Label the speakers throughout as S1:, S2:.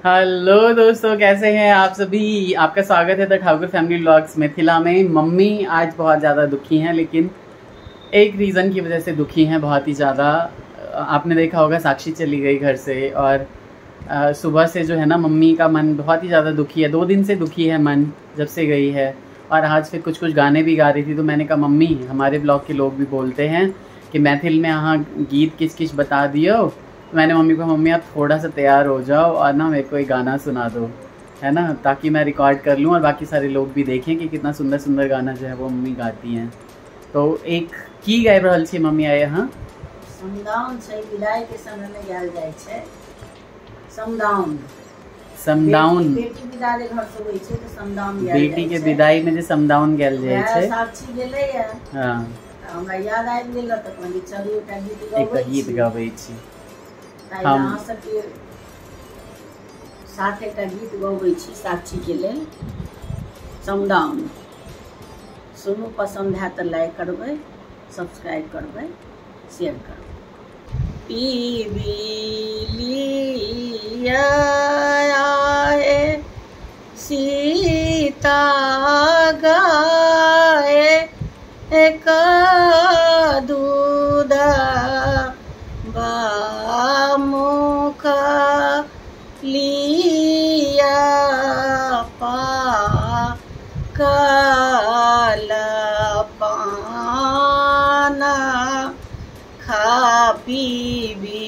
S1: Hello दोस्तों, कैसे हैं आप सभी। आपका स्वागत है the Thakur family vlogs Mithila में। मम्मी आज बहुत ज़्यादा दुखी हैं, लेकिन एक रीज़न की वजह से दुखी हैं बहुत ही ज़्यादा। आपने देखा होगा साक्षी चली गई घर से और सुबह से जो है ना मम्मी का मन बहुत ही ज़्यादा दुखी है। 2 दिन से दुखी है मन जब से गई है, और आज फिर कुछ कुछ गाने भी गा रही थी। तो मैंने कहा मम्मी हमारे ब्लॉग के लोग भी बोलते हैं कि मैथिल में यहाँ गीत किच किच बता दियो। तो मैंने मम्मी को, मम्मी आप थोड़ा सा तैयार हो जाओ और ना मेरे को एक गाना सुना दो, है ना, ताकि मैं रिकॉर्ड कर लूँ और बाकी सारे लोग भी देखें कि कितना सुंदर सुंदर गाना जो है वो मम्मी गाती हैं। तो एक की गाबि रहल छी मम्मी आइ अहाँ?
S2: समदाउन छै, विदाई के समय में गायल जाइ छै समदाउन।
S1: समदाउन
S2: बेटी विदा जे घर से होइ छै तऽ समदाउन गायल जाइ छै।
S1: बेटी के विदाई में जे समदाउन गायल जाइ छै।
S2: साक्षी गेलैया,
S1: हां,
S2: हमरा याद आबि गेल तऽ कहली चलू एकटा गीत गबै,
S1: एकटा गीत गबै छी।
S2: हम अहाँ सबके साथ एकटा गीत गबै छी साक्षी के लेल, समदाउन। सुनू, पसंद है तऽ लाइक करबै, सब्सक्राइब करबै, शेयर करबै। पीबी लिया है सीता गाए एक दूध मुख लिया पाकल पाना खा पीबी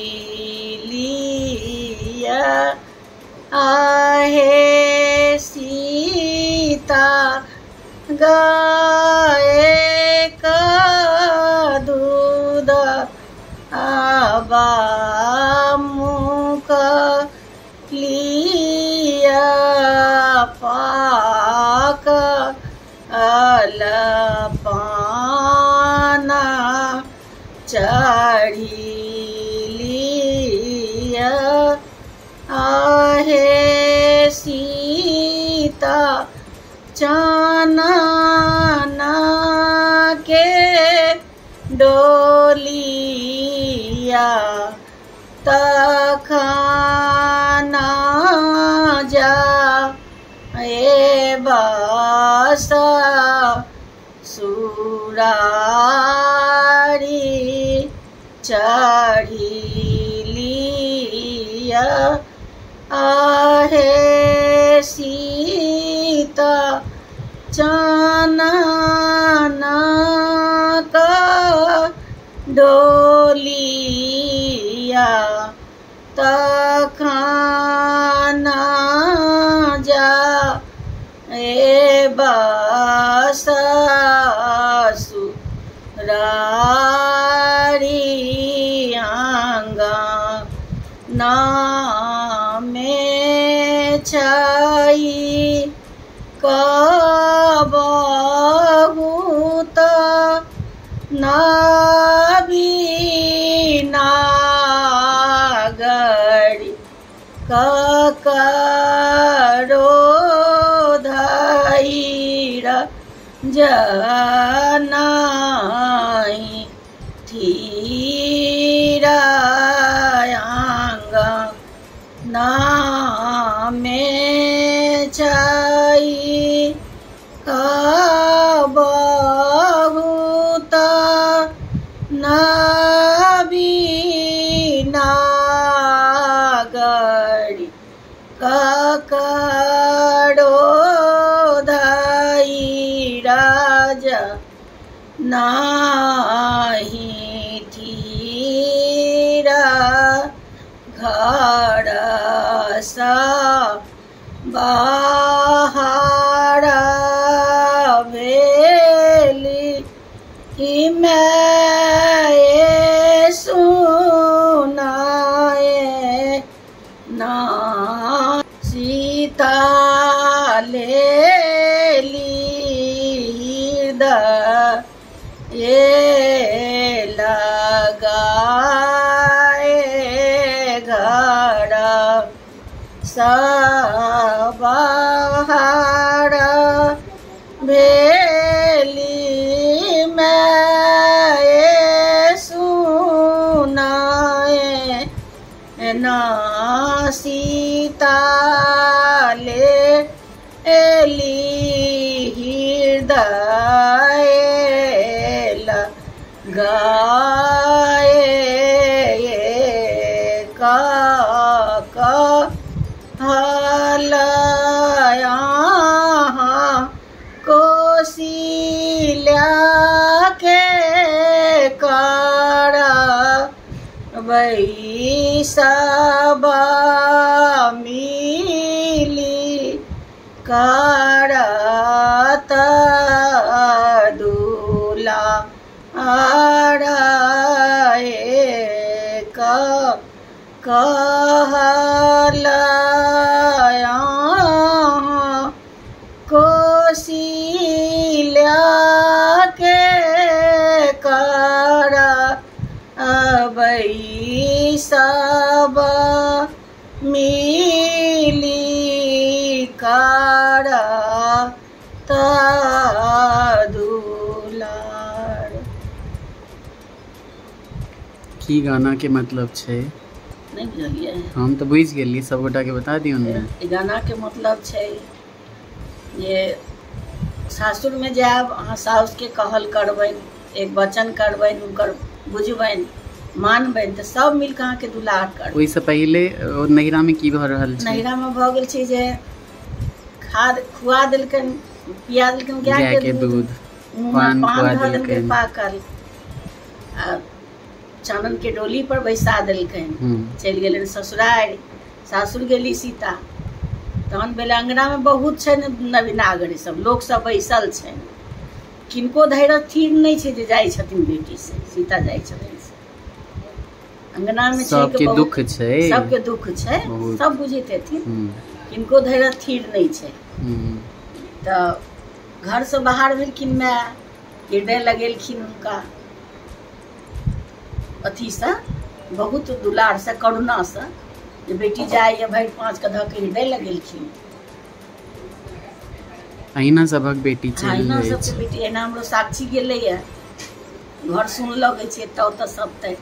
S2: लिया आहे सीता गाए का दूध आबा मुख लिया पाक पाना चढ़ी लिया आहे सीता चानना के डोलिया तखना जा ए बासा सुरारी चढ़ी लिया आहे सीता चानना का डोलिया तखना जा ए बासा सुरारी आंगा नामे छाई कबहुत नाभी नागरी ककरो धैर जनाई थीरा नामे छाई कबहुत नाभी नागरी ककरो धैर नाही थीरा घर सा बाहर भेली मैं सुनाए ना सीता ले ली ये लगाए घर बाहर भेली मैं सुनाए ना सीता। सीता ले एली हृदय लगाए कहलया कोशिल्या के करबै सब मिली करत दुलार कहलया कोशिल्या के करबै सब मिली करत दुलार।
S1: की गाना के मतलब छै?
S2: नहि बुझलियै?
S1: हम तऽ बुझि गेलियै, सब गोटा के बता दियौ ने।
S2: ई गाना के मतलब छै जे सासुरमे जायब, अहाँ साउसके कहल करबनि, एक वचन करबनि, हुनकर बुझबनि, मानबनि, तऽ सब मिलके अहाँके दुलार करब।
S1: ओहिसँ पहिले नैहरा में की भऽ रहल छै?
S2: नैहरा में भऽ गेल छै जे खाद खुआ देलकनि, पिया देलकनि गाय के दूध,
S1: पान
S2: पान धऽ देलकनि पाकल, आ चानन के डोली पर बैसा देलकनि। चलि गेलनि ससुरारि। सासुर गेली सीता, तहन भेलै अंगना में बहुत छै नवीनागरी सब, लोक सब बैसल छै, किनको धैर्य थिर नहि छै जे जाइ छथिन बेटी से, सीता जाइ छथिन से। अंगना में
S1: सबके दुख छै,
S2: सबके दुख छै, सब बुझैत हेथिन, किनको धैर्य थिर नहि छै। तऽ घर से बाहर भेलखिन माय, हृदय लगेलखिन हुनका अथीसँ, बहुत दुलारसँ, करुणासँ, जे बेटी जाइए भरि पाँच के धऽ के हृदय लगेलखिन।
S1: अहिना सबक बेटी चलि
S2: अहिना सबके बेटी, एना हमरो साक्षी गेलैए, घर सुन लगै छै एतऽ ओतऽ सब, तऽ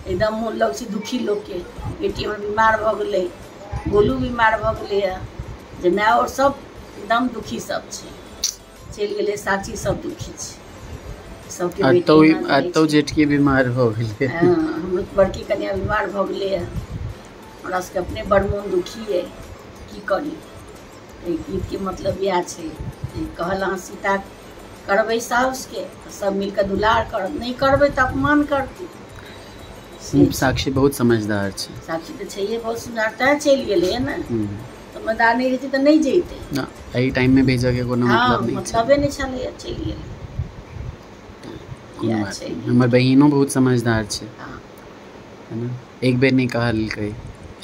S2: एकदम मोन लगै छै दुखी लोकके। बेटी हमर बीमार भऽ गेलै, गोलू बीमार भऽ गेलैए, जे माय आओर सब एकदम दुखी सब छै। चलि गेलै साक्षी, सब दुखी छै सबके।
S1: एतौ जेठकी बीमार भऽ गेलै।
S2: हमरो बड़की कनिया बीमार भऽ गेलैए, हमरा सबके अपने बड़ मोन दुखी अइ, की करी। एहि गीतके मतलब इएह छै जे कहल अहाँ सीता करबै साउसके तऽ सब मिलकऽ दुलार करब, नहि करबै तऽ अपमान करतै।
S1: साक्षी बहुत समझदार छै।
S2: साक्षी तऽ छैहे बहुत समझदार, तैं चलि गेलैए ने। समझदार नहि रहितै तऽ नहि जैतै।
S1: एहि टाइम में भेजऽ के कोनो मतलब नहि,
S2: मतलबे नहि छलैए, चलि गेलै।
S1: हमर बहिनो बहुत समझदार छै, है ना? एक बेर नहि कहलकै,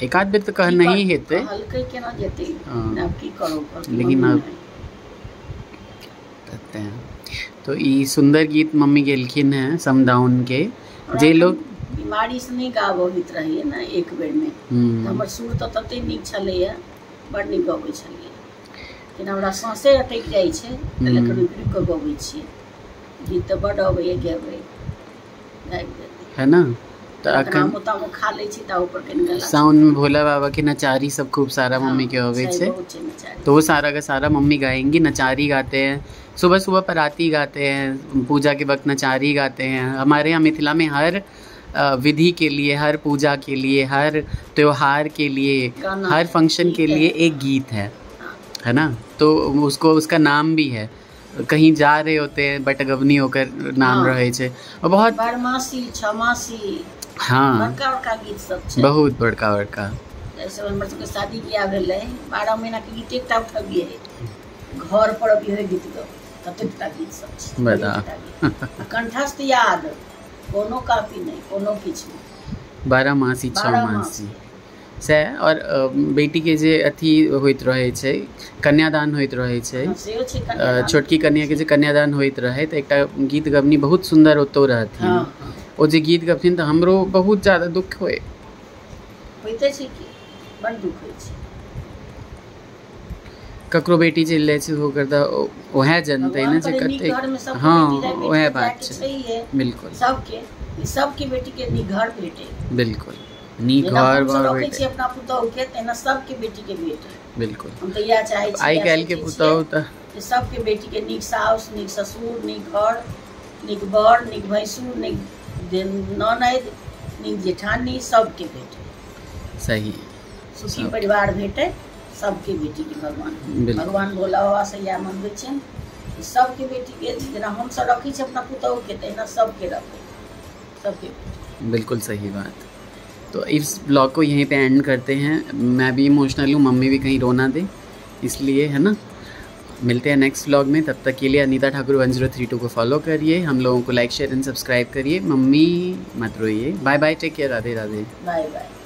S1: एक आध बेर तऽ कह नहीं हेतै,
S2: कहलकै केना जेतै, आब की करू,
S1: लेकिन अब तो ई सुंदर गीत मम्मी गेलखिन हैं समदाउन के। जे लोग
S2: बीमारी से नहि गाबऽ होइत रहैए ने एक बेर में, हमर सुर तऽ तते नीक छलैए, बड़ नीक गबै छलियै, लेकिन हमरा साँसे अटकि जाइ छै, ताहि लऽ कऽ रुकि रुकि कऽ गबै छियै। गीत तऽ बड्ड अबैए गेबै, गाबि देबै,
S1: है ना? तऽ अखन
S2: खा लै छी तऽ ऊपर कनि गला।
S1: सावन में भोला बाबा के नचारी सब खूब सारा मम्मी के अबै छै, तो वो सारा का सारा मम्मी गाएंगी। नचारी गाते हैं सुबह सुबह, पराती गाते हैं पूजा के वक्त, नचारी गाते हैं। हमारे यहाँ मिथिला में हर विधि के लिए, हर पूजा के लिए, हर त्योहार के लिए, हर फंक्शन के लिए एक गीत है, है ना? तो उसको उसका नाम भी है। कहीं जा रहे होते हैं बटगवनी होकर नाम रहे छे, और बहुत
S2: बारहमासी छमासी,
S1: हाँ,
S2: बड़का बड़का गीत सब छै,
S1: बहुत बड़का बड़का।
S2: जैसे हमर सबके शादी बियाह भेलै, 12 महीना के गीत एकटा उठबियै, घर पर अबियै गीत गब, ततेकटा गीत सब छै। कंठस्थ याद, कोनो कापी नहि, कोनो किछु नहि।
S1: 12 मासी 6 मासी से। और बेटी के जे अथी होइत रहै छै, कन्यादान होइत रहै छै, छोटकी कन्या के जे कन्यादान होइत रहै, तऽ एकटा गीत गबनी बहुत सुन्दर ओतौ रहथिन। ओ जे गीत गबथिन तऽ हमरो बहुत ज्यादा दुख होय
S2: होइते छै, कि बड़ दुख होइ छै।
S1: ककरो बेटी चलि जाइ छै ओकर तऽ वएह जनतै ने जे कतेक। हाँ, वएह बात छै, बिल्कुल।
S2: सबके सबके बेटी के नीक घर भेटे,
S1: बिल्कुल। नीक घर बर
S2: रखै छी अपना पुतोहु के, तेना सबके बेटी के भेटे।
S1: बिल्कुल,
S2: हम तऽ इएह चाहै छी।
S1: आइ काल्हि के पुतोहु तऽ
S2: सबके बेटी के नीक साउस, नीक ससुर, नीक घर, नीक बर, नीक भैंसुर, नीक ननैद, नीक जेठानी, सबके भेटे।
S1: सही,
S2: सुखी परिवार भेटे सबके बेटी के। भगवान भगवान भोला बाबा से इएह मनबै छियनि सबके बेटी के, जेना हमसब रखै छी अपना पुतोहु के तहिना सबके रखै, सबके।
S1: बिल्कुल सही बात। तो इस ब्लॉग को यहीं पे एंड करते हैं। मैं भी इमोशनल हूँ, मम्मी भी कहीं रोना दे, इसलिए, है ना। मिलते हैं नेक्स्ट व्लॉग में, तब तक के लिए अनीता ठाकुर 1032 को फॉलो करिए, हम लोगों को लाइक शेयर एंड सब्सक्राइब करिए। मम्मी मत रोइए। Bye bye, take care, Radhe Radhe,
S2: bye bye.